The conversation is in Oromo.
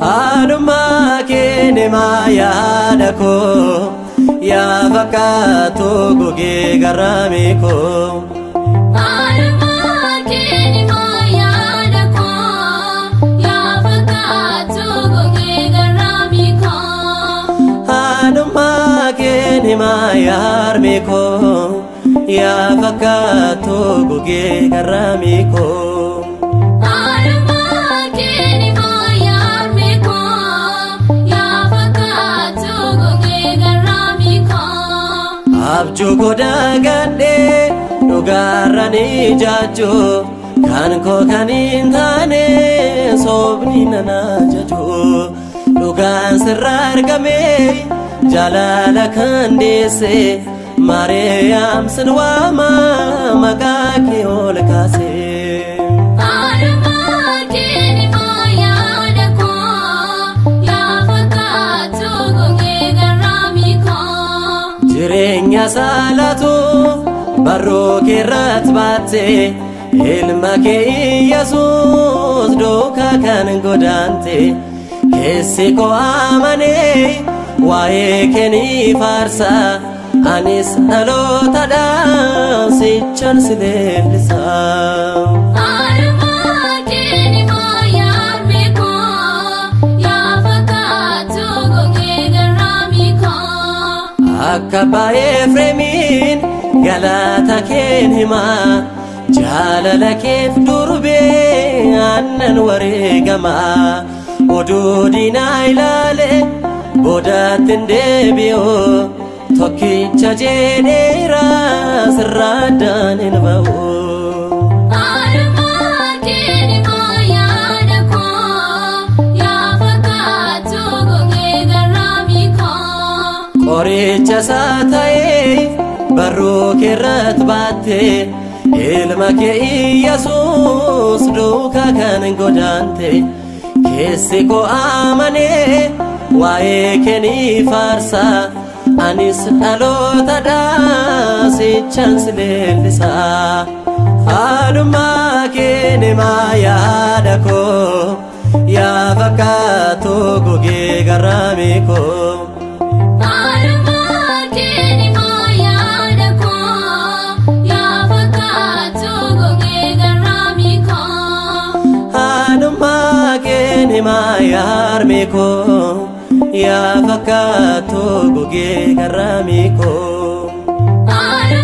Haadhummaa kee nimaa yaada koo yaa fakkaatu gogee garraamii koo. Haadhummaa kee nimaa yaada koo yaa fakkaatu gogee garraamii koo. Haadhummaa kee nimaa yaarmee koo yaa fakkaatu gogee garraamii koo. Haadhummaa kee nimaa yaarmee koo yaa fakkaatu gogee garraamii koo. Abjuu godaa gadhee dhugaarra ni jaajjuu kan koo kan hin taane soobni nana jajuu dhugaan sirra argame jaalala kan deesse Maariyaam sin waama maqaa kee ol kaase. Haadhummaa kee nimaa yaada koo yaa fakkaatu gogee garraamii koo. Jireenya saalatu barruu keerratti baatte ilma kee Iyyasuus duukaa kan godaante keessi koo amanee waa'ee kee ni faarsa anis dhalootadhaan sichan si leellisa. Haadhummaa kee nimaa yaarmee koo yaa fakkaatu gogee garraamii koo. Akka abbaa Efreemiin galata keen himaa jaalala keef durbee aannan wareegamaa oduu diinaa ilaale boodatti hin deebi'u tokkicha jedheera sirraa addaan hin ba'u. Haadhummaa kee nimaa yaada koo yaa fakkaatu gogee garraamii koo. Qoricha isaa ta'ee barruu keerratti baatte ilma kee Iyyasuus duukaa kan godaante keessi koo amanee waa'ee kee ni faarsa anis dhalootadhaan sichan si leellisa. Haadhummaa kee nimaa yaada koo yaa fakkaatu gogee garraamii koo. Haadhummaa kee nimaa yaada koo yaa fakkaatu gogee garraamii koo. Haadhummaa kee nimaa yaarmee koo yaa fakkaatu gogee garraamii koo. Haadhummaa